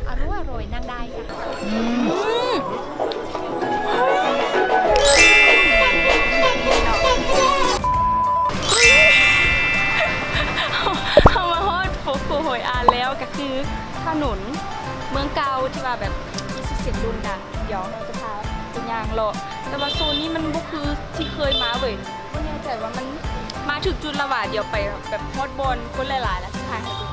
ອະຣອຍໆ ນັ່ງໄດ້. ອືມ ເຮົາມາຮອດໂຄໂຄໂຮຍອານແລ້ວ ກະຄືຖະໜົນເມືອງເກົ່າທີ່ວ່າແບບມີຊື່ສຽງໂດ່ງດັງ. ດຽວເຮົາຈະພາໄປຍ່າງເລາະ ແຕ່ວ່າໂຊນນີ້ມັນບໍ່ຄືທີ່ເຄີຍມາເວີຍ. ບໍ່ແນ່ໃຈວ່າມັນມາຖືກຈຸດລະຫວາ. ດຽວໄປແບບຮອດບ່ອນຄົນຫຼາຍໆ ແລ້ວຊິຖ່າຍໃຫ້ເບິ່ງ.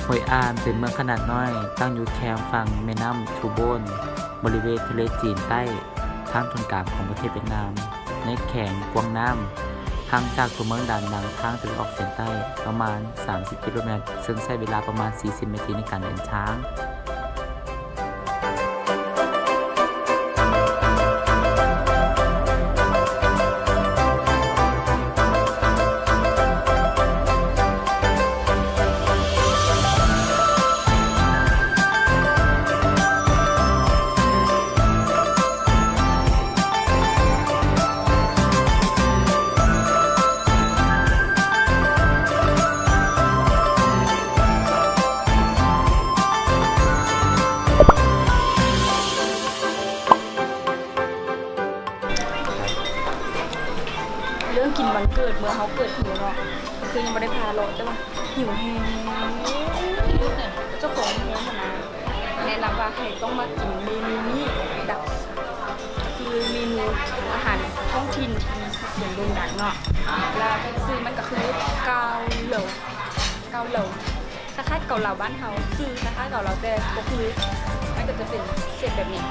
ຫ້ວຍອານເປັນເມືອງຂະໜາດນ້ອຍ ຕັ້ງຢູ່ແຄມຝັ່ງແມ່ນ້ຳທູໂບນ ບໍລິເວນທະເລຈີນໃຕ້ ທາງຕອນກາງຂອງປະເທດຫວຽດນາມ. ໃນແຂວງກວາງນາມ, ຫ່າງຈາກຕົວເມືອງດານັງທາງຕາເວັນອອກສຽງໃຕ້ປະມານສາມສິບກິໂລແມັດ, ເຊິ່ງໃຊ້ເວລາປະມານສີ່ສິບນາທີໃນການເດີນທາງ. ເລື່ອງກິນວັນເກີດ ເມື່ອເຮົາເກີດຫິວເນາະ ຄືຍັງບໍ່ໄດ້ພາເລາະ ແຕ່ວ່າຫິວແຮງ. ເຈົ້າຂອງໂຮງແຮມຫັ້ນນະ ແນະນຳວ່າໃຫ້ຕ້ອງມາກິນເມນູນີ້ ດັກ ຄືເມນູອາຫານທ້ອງຖິ່ນທີ່ມີຊື່ສຽງໂດ່ງດັງເນາະ ແລະ ຊື່ມັນກະຄື ເກົາເລົາ ເກົາເລົາ ຄ້າຍໆເກົາເລົາບ້ານເຮົາ ຊື່ຄ້າຍໆເກົາເລົາ ແຕ່ບໍ່ຄື ມັນກະຈະເປັນເສັ້ນແບບນີ້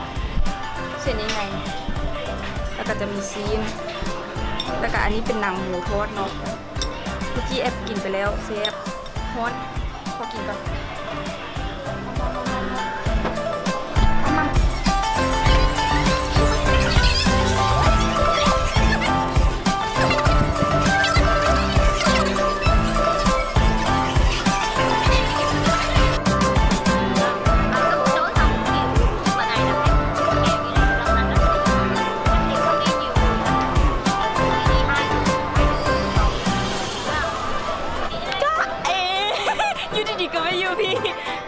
ເສັ້ນໃຫຍ່ໆ ແລ້ວກະຈະມີຊີ້ນ ແລ້ວກະອັນນີ້ເປັນໜັງໝູທອດເນາະ. ເມື່ອກີ້ແອບກິນໄປແລ້ວ ແຊບ ຮ້ອນ ຂໍກິນກ່ອນ. ຈ໊ະເອ ຢູ່ດີໆກະມາຢູ່ພີ້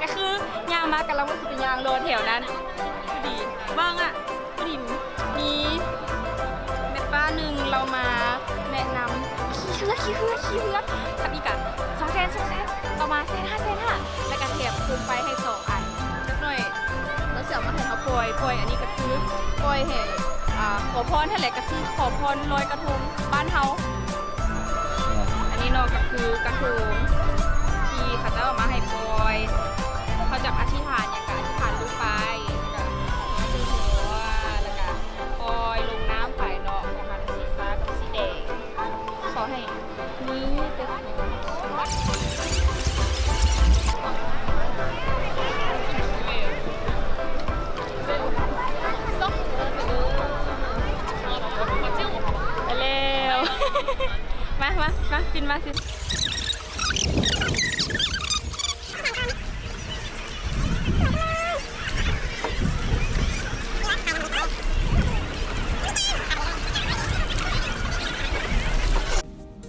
ກະຄືຍ່າງມາກຳລັງວ່າຊິໄປຍ່າງເລາະແຖວນັ້ນ ພໍດີວ່າງອະ ພໍດີມີແມ່ປ້າໜຶ່ງລາວມາແນະນຳ ຂີ່ເຮືອ ຂີ່ເຮືອ ຂີ່ເຮືອ ຄັນນີ້ກະສອງແສນ ສອງແສນ ເອົາມາແສນຫ້າ ແສນຫ້າ ແລ້ວກະແຖມໂຄມໄຟໃຫ້ສອງອັນ ຈັກໜ່ອຍລາວຊິເອົາມາໃຫ້ເຮົາປ່ອຍ ປ່ອຍອັນນີ້ກະຄືປ່ອຍໃຫ້ ອ່າ ຂໍພອນຫັ້ນແຫຼະ ກະຄືຂໍພອນລອຍກະທົງບ້ານເຮົາ. ອັນນີ້ເນາະ ກະຄືກະທົງທີ່ເຂົາເຈົ້າເອົາມາໃຫ້ປ່ອຍ ເຂົາຈະອະທິຖານຫຍັງກະອະທິຖານລົງໄປ ແລ້ວກະຖືຫົວ ແລ້ວກະປ່ອຍລົງນ້ຳໄປເນາະ ປະມານສີຟ້າກັບສີແດງ ຂໍໃຫ້ມີແຕ່ ໄປແລ້ວ ມາ ມາ ມາ ປິ່ນມາຊິ.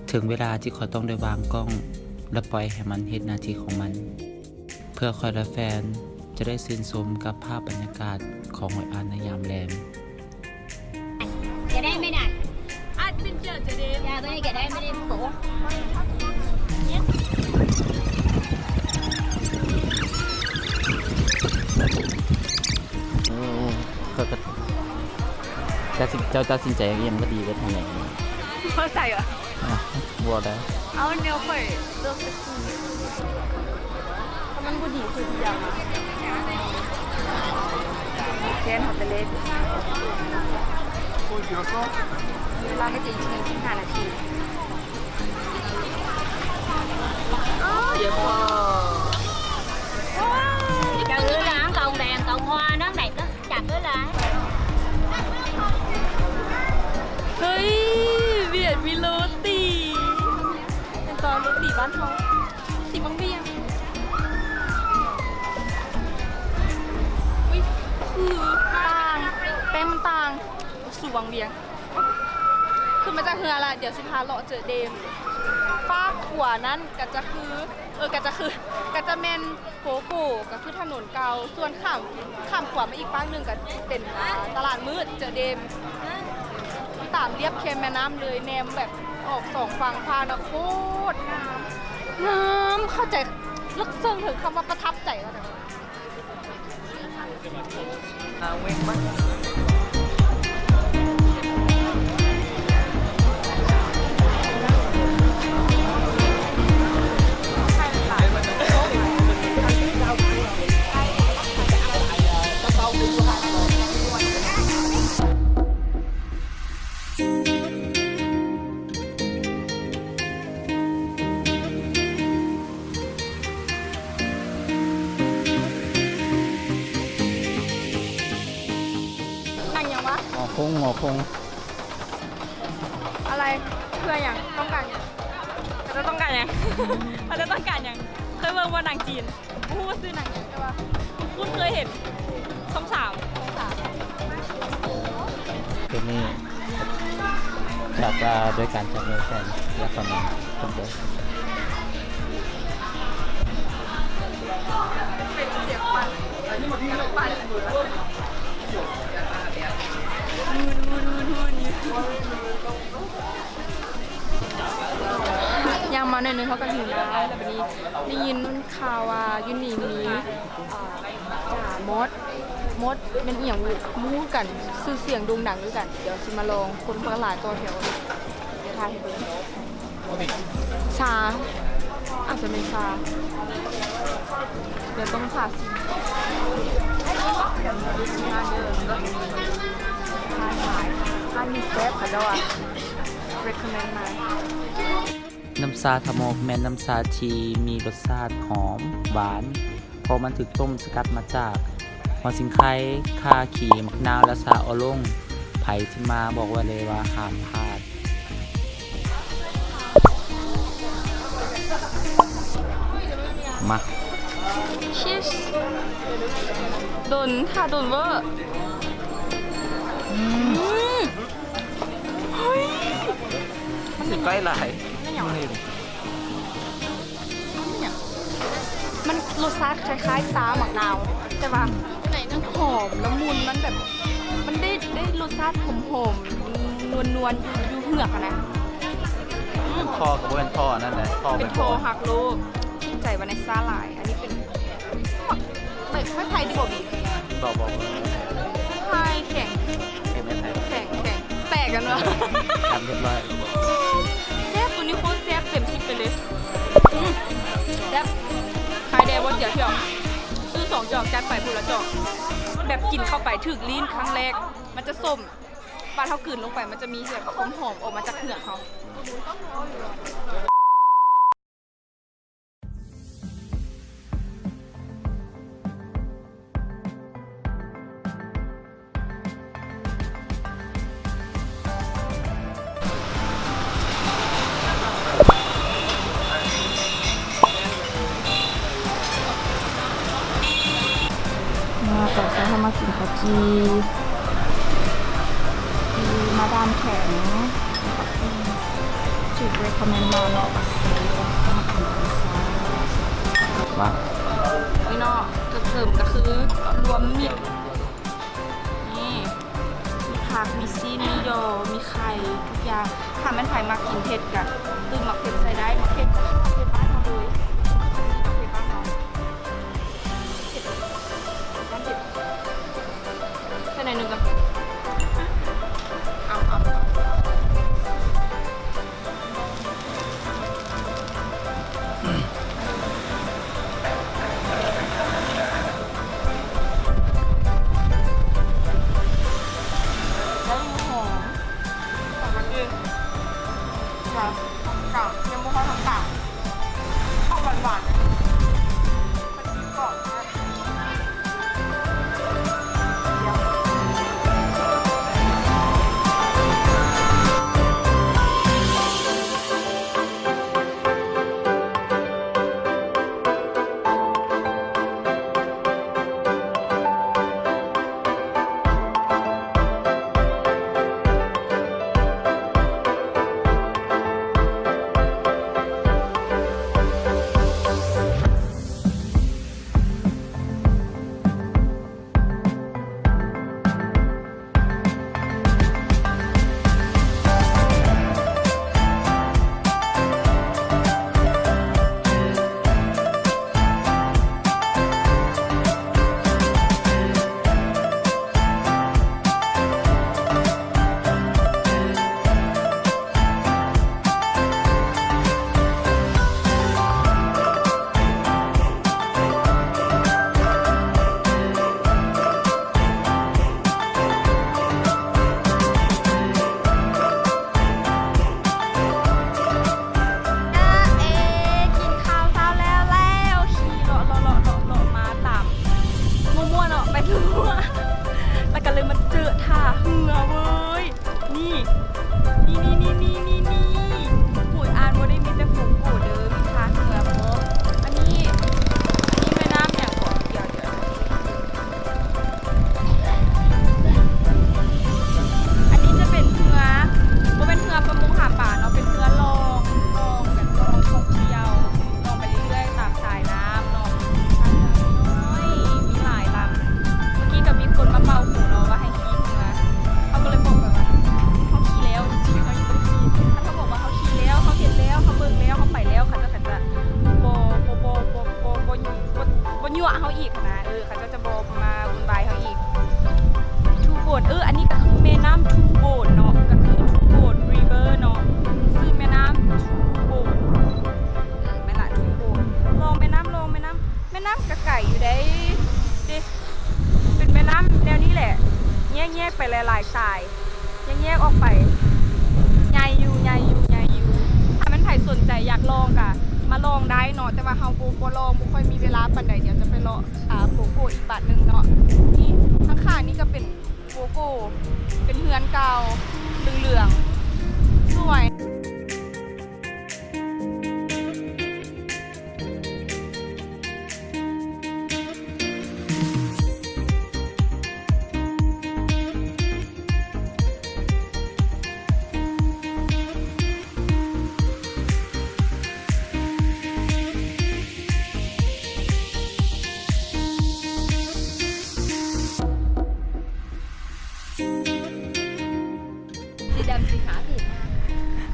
ເຖິງເວລາທີ່ຂ້ອຍຕ້ອງໄດ້ວາງກ້ອງ ແລະ ປ່ອຍໃຫ້ມັນເຮັດໜ້າທີ່ຂອງມັນ ເພື່ອຂ້ອຍ ແລະ ແຟນຈະໄດ້ຊື່ນຊົມກັບພາບບັນຍາກາດຂອງຫ້ວຍອານໃນຍາມແລງ. ຈະໄດ້ໄໝ໋ນະ? ອາດເປັນເຈົ້າຈະເດ້ ຢ່າ ບໍ່ໄດ້ກະໄດ້ ບໍ່ໄດ້ບໍ່. ເອີ ຂ້ອຍກະ ຕັດສິນ ເຈົ້າຕັດສິນໃຈອີ່ຫຍັງກະດີເບິດຫັ້ນແຫຼະ. ພໍໃສ່ຫວາ? ອາ ບໍ່ໄດ້ ເອົາແນວຂ້ອຍເລືອກ. ຖ້າມັນບໍ່ດີຄືຢ່າງ ແຊນເຮົາໄປເລີຍ ເວລາໃຫ້ເຕັມທີ່ສິບຫ້ານາທີ. ເອີ ດຽວພໍ ເຈົ້າເອີຍ ເອົາແດງເອົາຫົວນຳໄດ້ເດີ. ຈັບໄດ້ຫຼາຍ. ເຮີ້ຍ ຫວຽດມີໂຣຕີ ເປັນຕາໂຣຕີບ້ານເຮົາ ໂຣຕີບັງບຽງ. ອຸ້ຍ ຄືຕ່າງ ແປ້ງມັນຕ່າງ ສູວັງວຽງ ຄື ມາຈາກເຮືອລະ ດຽວຊິພາເລາະເຈີເດມ. ຟາກຂວານັ້ນກະຈະຄື ເອີ ກະຈະຄື ກະຈະແມ່ນໂຟໂກ ກະຄືຖະໜົນເກົ່າ. ສ່ວນຂ້າມ ຂ້າມຂວາມາອີກຝັ່ງໜຶ່ງກະເປັນ ອາ ຕະຫຼາດມືດເຈີເດມ. ຕາມລຽບແຄມແມ່ນ້ຳເລີຍ ແນມແບບອອກສອງຝັ່ງຟາກນະ ໂຄດງາມ ງາມ. ເຂົ້າໃຈ ເລິກເຊິ່ງເຖິງຄຳວ່າປະທັບໃຈວ່າຈັ່ງ. ໜັງຫຍັງວະ? ຫໍຄົງ ຫໍຄົງ. ອະໄລ? ເພື່ອຫຍັງ? ຕ້ອງການຫຍັງ? ເຂົາເຈົ້າຕ້ອງການຫຍັງ? ເຂົາເຈົ້າຕ້ອງການຫຍັງ? ເຄີຍເບິ່ງບໍ່ໜັງຈີນ? ບໍ່ຮູ້ວ່າຊື່ໜັງຫຍັງ ແຕ່ວ່າຄຸ້ນເຄີຍເຫັນຊ່ອງສາມ ຊ່ອງສາມ. ຄືນີ້ຈາກວ່າໂດຍການຈັບມືແຟນ ແລະ ຄອມເມັນຄົນເດີ ຍ່າງມາໜ້ອຍໜຶ່ງເຮົາກະຫິວນ້ຳ ແລ້ວບາດນີ້ໄດ້ຍິນຂ່າວວ່າຢູ່ນີ້ມີ ອ່າ ຈາໝົດ ໝົດແມ່ນອີ່ຫຍັງບໍ່ຮູ້ຄືກັນ ຊື່ສຽງໂດ່ງດັງຄືກັນ. ດຽວຊິມາລອງຄົນປາກຫຼາຍຕໍ່ແຖວ ດຽວຖ່າຍໃຫ້ເບິ່ງ. ຊາ ອາດຈະແມ່ນຊາ ດຽວຕ້ອງຖ້າຊິມ. ຮ້ານເດີ ຮ້ານຂາຍ ຮ້ານນີ້ແຊບ ເຂົາເຈົ້າວ່າ recommend ມາ. ນ້ຳຊາທະໝອກແມ່ນນ້ຳຊາທີ່ມີລົດຊາດຫອມຫວານ ເພາະມັນຖືກຕົ້ມສະກັດມາຈາກຫົວສີໄຄ, ຂ່າ, ຂີ້ໝາກນາວ ແລະ ຊາອໍລົງ. ໃຜທີ່ມາບອກໄວ້ເລີຍວ່າຫ້າມພາດ. ມາ Cheers. ດົນ ຖ້າດົນເວີ. ອືມ ອືມ ເຮີ້ຍ ມັນຊິໄກ້ຫຼາຍ ມັນຫຍັງ? ມັນລົດຊາດຄ້າຍໆຊາໝາກນາວ ແຕ່ວ່າ ອືມ ມັນຫອມລະມຸນ ມັນແບບ ມັນໄດ້ ໄດ້ລົດຊາດຫອມໆ ນວນໆ ຢູ່ ຢູ່ເຫືອກຫັ້ນນະ. ອືມ ທໍ່ກະບໍ່ແມ່ນທໍ່ອັນນັ້ນແຫຼະ ທໍ່ ເປັນທໍ່ຮັກໂລກ. ຖືກໃຈວາເນສຊາຫຼາຍ. ອັນນີ້ເປັນໝາກ ໄປໄທດີບໍ່ບີ? ບໍ່ ບໍ່ ບໍ່ ໄທແຂງ ແຂງ ແຂງ ແຂງ ແຕກກັນວະ. ອັນຮຽບຮ້ອຍ ແຊບ ໂຕນີ້ໂຄດແຊບ ເຕັມສິບໄປເລີຍ. ອືມ ແຊບ ຂາຍແດ່ບໍ່ເສຍທ່ຽວ ຊື້ສອງຈອກ ຈັດໄປພຸ້ນລະຈອກ. ແບບກິນເຂົ້າໄປຖືກລີ້ນຄັ້ງແລກ ມັນຈະສົ້ມ ບາດເຮົາກືນລົງໄປ ມັນຈະມີແບບຄວາມຫອມອອກມາຈາກເຫືອກເຮົາ. ມາຕໍ່ໄປເຮົາມາກິນເຂົ້າຈີ່ ທີ່ມາດາມແຂງ ອືມ ຖືກ recommend ມາເນາະ ວ່າແຊບ ມາກິນກັນຊະ. ມາ ນີ້ເນາະ ເກີບໆ ກະຄືລວມມິດ ນີ້ ມີຜັກ ມີຊີ້ນ ມີຍໍ່ ມີໄຂ່ ທຸກຢ່າງ. ຖ້າແມ່ນໃຜມັກກິນເຜັດກະຕື່ມໝາກເຜັດໃສ່ໄດ້ ໝາກເຜັດ ໝາກເຜັດບ້ານເຮົາເລີຍ ໝາກເຜັດບ້ານເຮົາ. ເຜັດ ເຜັດ ໃສ່ໜ້ອຍໜຶ່ງກ່ອນ ເອົາ ເອົາ ເອົາ. ໄດ້ຫອມ ຫອມກະທິ ຫວານ ທາງກາງ ຍັງບໍ່ຮອດທາງກາງ ເຂົ້າຫວານໆ ກະທິກອບ. ເ ຫຼາຍສາຍ ແຍກໆອອກໄປ. ໃຫຍ່ຢູ່ ໃຫຍ່ຢູ່ ໃຫຍ່ຢູ່. ຖ້າແມ່ນໃຜສົນໃຈຢາກລອງກະມາລອງໄດ້ເນາະ, ແຕ່ວ່າເຮົາບໍ່ ບໍ່ລອງ ບໍ່ຄ່ອຍມີເວລາປານໃດ. ດຽວຈະໄປເລາະ ອ່າ ໂຟໂກອີກບາດໜຶ່ງເນາະ. ນີ້ ທາງຂ້າງນີ້ກະເປັນ ໂກໂກ້ ເປັນເຮືອນເກົ່າ ເຫຼືອງໆ ສວຍ. สีดำสีขาว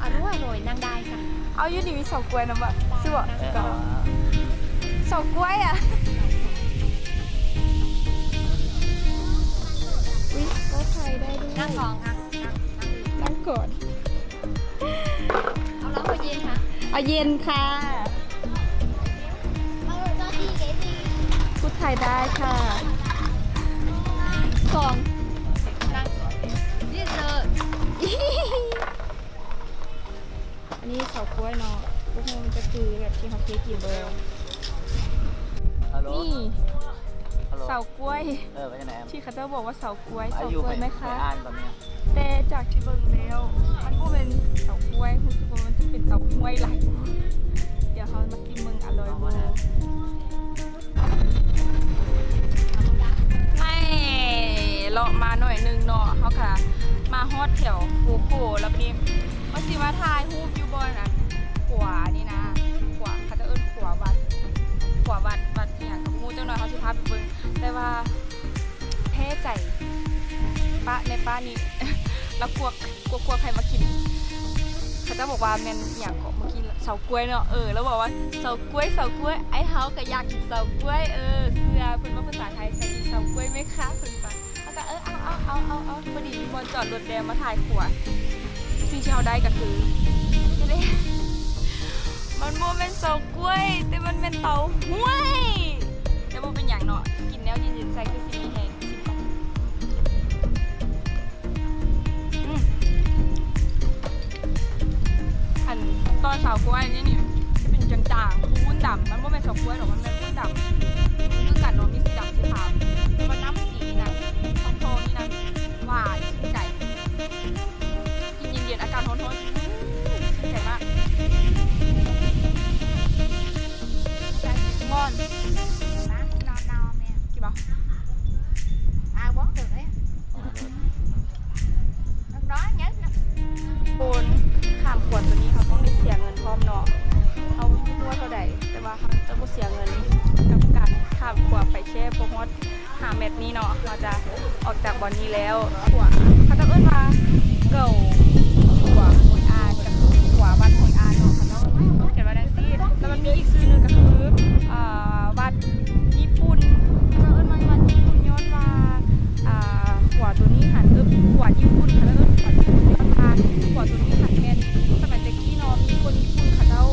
อร่อย อร่อย นั่งได้ค่ะ. ເອົາ ຢູ່ນີ້ມີເສົາກ້ວຍນຳບໍ່? ຊິບອກ ເອີ ເສົາກ້ວຍອະ. ອຸ້ຍ ກໍຖ່າຍໄດ້ດ້ວຍ. นั่งก่อนค่ะ นั่ง นั่ง นั่งก่อน. เอาเหล้า เอาเย็นค่ะ เอาเย็นค่ะ. พูดไทยได้ค่ะ. สอง นั่ง นี่เจอ ອັນນີ້ເສົາກ້ວຍເນາະ, ບໍ່ຮູ້ມັນຈະຄືແບບທີ່ເຮົາເຄີຍກິນບໍ່. ຮັລໂຫຼ ນີ້ ຮັລໂຫຼ ເສົາກ້ວຍ ເອີ ວ່າຈັ່ງໃດ? ທີ່ເຂົາເຈົ້າບອກວ່າເສົາກ້ວຍ ເສົາກ້ວຍໄໝຄະ? ແຕ່ຈາກທີ່ເບິ່ງແລ້ວ ມັນບໍ່ແມ່ນເສົາກ້ວຍ, ຮູ້ສຶກວ່າມັນຈະເປັນເຕົ້າຫ້ວຍຫຼາຍກວ່າ. ດຽວເຮົາມາຊີມເບິ່ງ ອະລ່ອຍບໍ່. ແມ່ ເລາະມາໜ້ອຍໜຶ່ງເນາະ, ເຮົາກະມາຮອດແຖວໂຟໂກແລ້ວ. ບາດນີ້ເຮົາຊິມາຖ່າຍຮູບຢູ່ບ່ອນອັນ ຂົວນີ້ນະ, ຂົວ ເຂົາເຈົ້າເອີ້ນຂົວວັດ ຂົວວັດ ວັດອີ່ຫຍັງກະບໍ່ຮູ້. ຈັກໜ້ອຍເຮົາຊິພາໄປເບິ່ງ, ແຕ່ວ່າ ແພ້ໃຈ ປ້າ ແມ່ປ້ານີ້ ລາວກວກ ກວກ ກວກໃຫ້ມາກິນ. ເຂົາເຈົ້າບອກວ່າແມ່ນອີ່ຫຍັງເກາະ ເມື່ອກີ້ ເສົາກ້ວຍເນາະ. ເອີ ລາວບອກວ່າ ເສົາກ້ວຍ ເສົາກ້ວຍ ອ້າຍເຮົາກະຢາກກິນເສົາກ້ວຍ. ເອີ ເຊື່ອ ເພິ່ນເວົ້າພາສາໄທໃສ່ອີກ ເສົາກ້ວຍໄໝຄະ ເພິ່ນວ່າ. ເຮົາກະ ເອີ ເອົາ ເອົາ ເອົາ ເອົາ ເອົາ. ພໍດີມີບ່ອນຈອດລົດແດ່ ມາຖ່າຍຂົວ. ສິ່ງທີ່ເຮົາໄດ້ກະຄື ມັນບໍ່ແມ່ນເສົາກ້ວຍ ແຕ່ມັນແມ່ນເຕົ້າຫ້ວຍ. ແຕ່ບໍ່ເປັນຫຍັງເນາະ, ກິນແນວເຢັນໆໃສ່ຄືຊິມີແຮງ. ອືມ ອັນຕອນເສົາກ້ວຍນີ້ນີ້ ຈະເປັນຈາງໆ ຂຸ້ນດຳ, ມັນບໍ່ແມ່ນເສົາກ້ວຍດອກ, ມັນແມ່ນຂຸ້ນດຳ ຄືກັນເນາະ, ມີສີດຳສີຂາວ, ແຕ່ວ່ານ້ຳສີນີ້ນະ ທອງໆນີ້ນະ ຫວານຊື່ນໃຈ. ກິນເຢັນໆ ອາກາດຮ້ອນໆ ຊື່ນໃຈມາກ. ມ່ອນ ມາ ເອົາແມ່ ກິນບໍ່? ເອົາບໍ່? ເອີ ນ້ອຍໆ ໂອນ ຂ້າມຂົວໂຕນີ້ເຮົາຕ້ອງໄດ້ເສຍເງິນພ້ອມເນາະ. ເຮົາບໍ່ຮູ້ວ່າເທົ່າໃດ ແຕ່ວ່າເຮົາຈະບໍ່ເສຍເງິນກັບການຂ້າມຂົວໄປແຄ່ບໍ່ຮອດ ຫ້າແມັດນີ້ເນາະ, ເຮົາຈະອອກຈາກບ່ອນນີ້ແລ້ວ. ຂົວ ເຂົາເຈົ້າເອີ້ນວ່າ ເກົ່າຂົວໂຫຍອານ ກະຄືຂົວວັດໂຫຍອານເນາະ, ເຂົາເຈົ້າຂຽນວ່າຈັ່ງຊີ້. ແລ້ວມັນມີອີກຊື່ໜຶ່ງກະຄື ເອີ ວັດຍີ່ປຸ່ນ, ເຂົາເຈົ້າເອີ້ນວ່າວັດຍີ່ປຸ່ນ ຍ້ອນວ່າ ອ່າ ຂົວໂຕນີ້ຫັ້ນ ເອີ ຂົວຍີ່ປຸ່ນ, ເຂົາເຈົ້າເອີ້ນຂົວຍີ່ປຸ່ນ ຍ້ອນວ່າຂົວໂຕນີ້ຫັ້ນແມ່ນສະໄໝແຕ່ກີ້ເນາະ ມີຄົນຍີ່ປຸ່ນເຂົາເຈົ້າ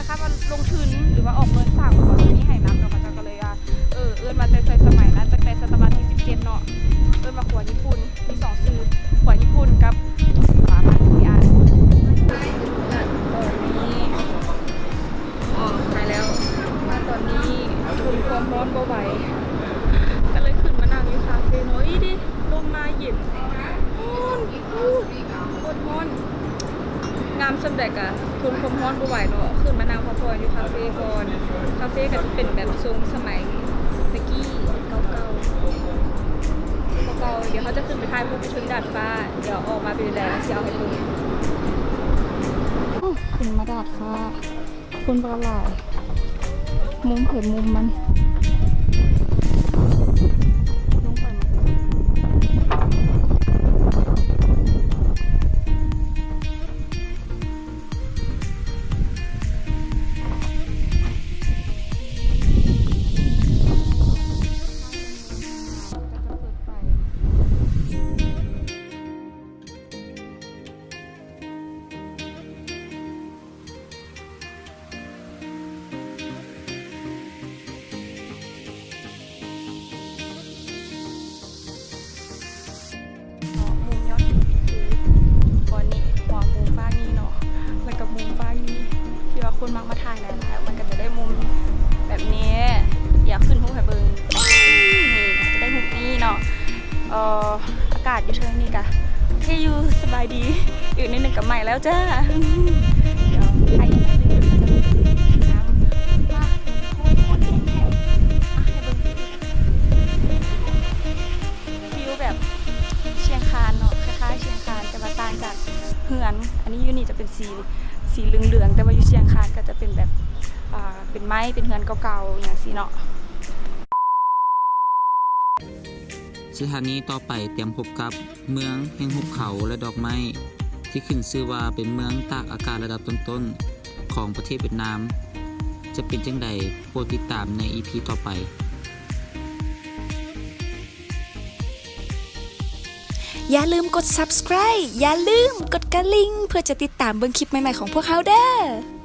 ຄ້າຍໆວ່າລົງທຶນ ຫຼືວ່າອອກເງິນສ້າງຂົວໂຕນີ້ໃຫ້ນຳເນາະ, ເຂົາເຈົ້າກະເລີຍວ່າ ເອີ ເອີ້ນວ່າແຕ່ ແຕ່ສະໄໝນັ້ນ, ຕັ້ງແຕ່ສະຕະວັດທີສິບເຈັດເນາະ, ເອີ້ນວ່າຂົວຍີ່ປຸ່ນ. ມີສອງຊື່ ຂົວຍີ່ປຸ່ນກັບຂົວບ້ານໂຫຍອານ. ຕອນນີ້ ອໍ ໄປແລ້ວ. ມາຕອນນີ້ທົນຄວາມຮ້ອນບໍ່ໄຫວ ກະເລີຍຂຶ້ນມານັ່ງຢູ່ຄາເຟເນາະ. ອີ່ດີ ລົມມາເຢັນ ຮ້ອນ ໂຄດຮ້ອນ. ງາມສ່ຳໃດກະທົນຄວາມຮ້ອນບໍ່ໄຫວເນາະ, ຂຶ້ນມານັ່ງພັກຜ່ອນຢູ່ຄາເຟກ່ອນ. ຄາເຟກະຈະເປັນແບບຊົງສະໄໝແຕ່ກີ້ ເກົ່າໆ ເກົ່າໆ. ດຽວເຮົາຈະຂຶ້ນໄປຖ່າຍຮູບຢູ່ເທິງດາດຟ້າ, ດຽວອອກມາເປັນແນວໃດ ຊິເອົາໃຫ້ເບິ່ງ. ຂຶ້ນມາດາດຟ້າ. ຄົນບໍ່ຫຼາຍ ມຸມໃຜມຸມມັນ. ລົງໄປມັນ. ເ ไปดี อีกนิดนึงก็ใหม่แล้วจ้า เดี๋ยวไปอีกนิดนึงก็จะถึงน้ำ มา โอ้ย โคตรแข็งแรง อ่ะ ให้เบิ่ง ฟีลแบบเชียงคานเนาะ คล้ายๆเชียงคาน แต่ว่าต่างจากเฮือน อันนี้อยู่นี่จะเป็นสี สีเหลืองๆ แต่ว่าอยู่เชียงคานก็จะเป็นแบบ อ่า เป็นไม้ เป็นเฮือนเก่าๆ อย่างซี้เนาะ ສະຖານີຕໍ່ໄປຕຽມພົບກັບເມືອງແຫ່ງຫຸບເຂົາ ແລະ ດອກໄມ້ ທີ່ຂຶ້ນຊື່ວ່າເປັນເມືອງຕາກອາກາດລະດັບຕົ້ນໆ ຂອງປະເທດຫວຽດນາມ ຈະເປັນຈັ່ງໃດ ໂປດຕິດຕາມໃນອີພີຕໍ່ໄປ. ຢ່າລືມກົດ Subscribe ຢ່າລືມກົດກະລິ່ງ ເພື່ອຈະຕິດຕາມເບິ່ງຄລິບໃໝ່ໆຂອງພວກເຮົາເດີ້.